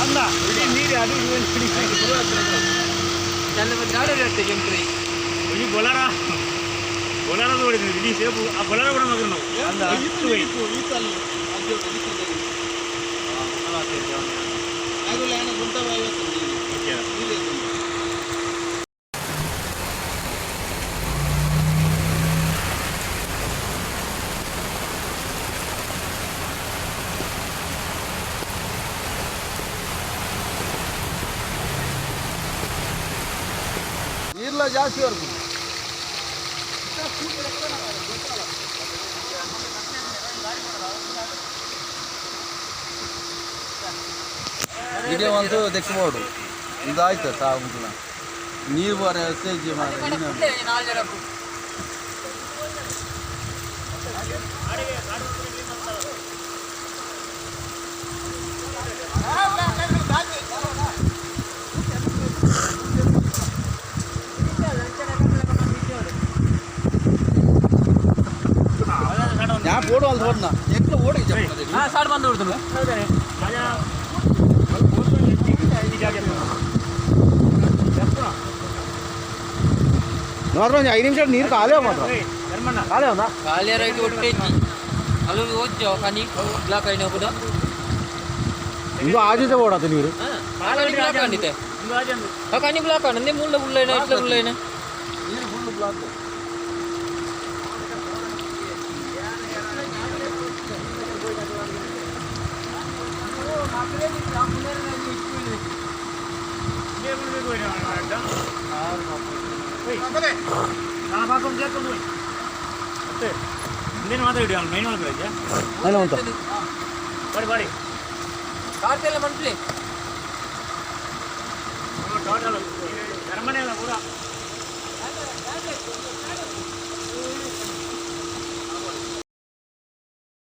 ಅಲ್ಲ ನೀರು ಅದು ಒಂಜಿ ಬೊಲಾರ ಬೊಲಾರ ತೋಡಿದ್ವಿ ಇಡೀ ಸೇಪು ಆ ಬೊಲಾರ ಕೂಡ ಮಗರು ನಾವು ಓಕೆ. ನೀರ್ಲ ಜಾಸ್ತಿ ಬರ್ಬೋದು. ಇಡೀ ಒಂದು ದೆಕ್ಕಬೋಡು ಇದಾಯ್ತು ಸಾಗುಂಟು ನೀರು ಬರ ಎಸ್ ಮಾರ. ഞാൻ പോടും അത് ഓടുന്ന എത്ര ഓടി. ಸಾಡ್ ಬಂದು ಬಿಡ್ತು. ಮಾತ್ರ ಒಂದು 5 ನಿಮಿಷ ನೀರು ಖಾಲಿ ಮಾತ್ರ ಖಾಲಿ ఉందా? ಖಾಲಿಯರಾಗಿ ಹೊಟ್ಟೆ ಅಲ್ಲಿ ಹೋಜ್ಜೋ ಕನಿ ಬ್ಲಾಕ್ అయినా ಕೂಡ. ఇంకో ఆజితే పోడదు నీరు. ಕನಿ ಬ್ಲಾಕ್ ಅಂದಿతే ಕನಿ ಬ್ಲಾಕ್ ಅಂದೆ ಮುಳ್ಳ ಉಳ್ಳೈನ ಇಟ್ಲ ಉಳ್ಳೈನ. ನೀರು ಫುಲ್ ಬ್ಲಾಕ್. ಮಾತ್ರ ಇಡಿ ಮೈನ್ ಒಳಗೆ. అయినా ఉంటా. ಬಾಡಿ ಬಾಡಿ. ಕಾರ್ತೆಲ್ಲ ಮಂಟ್ಲಿ. ಟೋಟಲ್ ಅರಮನೆ ಎಲ್ಲ ಪೂರ.